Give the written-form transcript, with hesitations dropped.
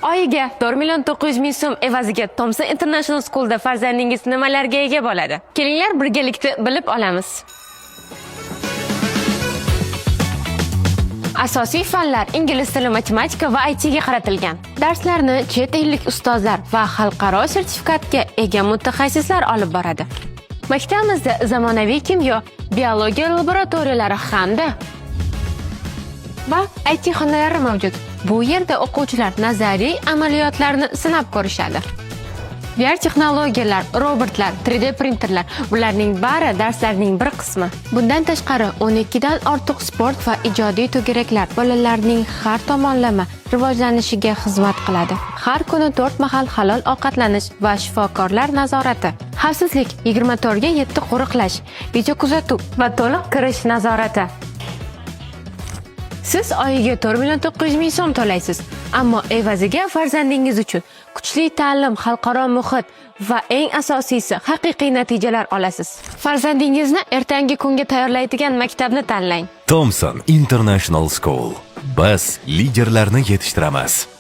Oyiga 4 million 900 ming so'm evaziga Thomson International School'da farzandingiz nimalarga ega bo'ladi? Kelinglar, birgalikda bilib olamiz. Asosiy fanlar ingliz tili, matematika va IT ga qaratilgan. Darslarni chet ellik ustozlar va xalqaro sertifikatga ega mutaxassislar olib boradi. Maktabimizda zamonaviy kimyo, biologiya laboratoriyalari hamda va IT xonalari mavjud. Bu yerda o'quvchilar nazariy amaliyotlarni sinab ko'rishadi. VR texnologiyalar, robotlar, 3D printerlar — bularning bari darslarning bir qismi. Bundan tashqari, 12 dan ortiq sport va ijodiy to'garaklar bolalarning har tomonlama rivojlanishiga xizmat qiladi. Har kuni 4 mahal halol ovqatlanish va shifokorlar nazorati. Xavfsizlik 24 ga 7 qo'riqlash, videokuzatuv va to'liq kirish nazorati. Siz oyiga 4 million 900 ming so'm to'laysiz, ammo evaziga farzandingiz uchun kuchli ta'lim, xalqaro muhit va eng asosiysi, haqiqiy natijalar olasiz. Farzandingizni ertangi kunga tayyorlaydigan maktabni tanlang. Thomson International School. Biz liderlarni yetishtiramiz.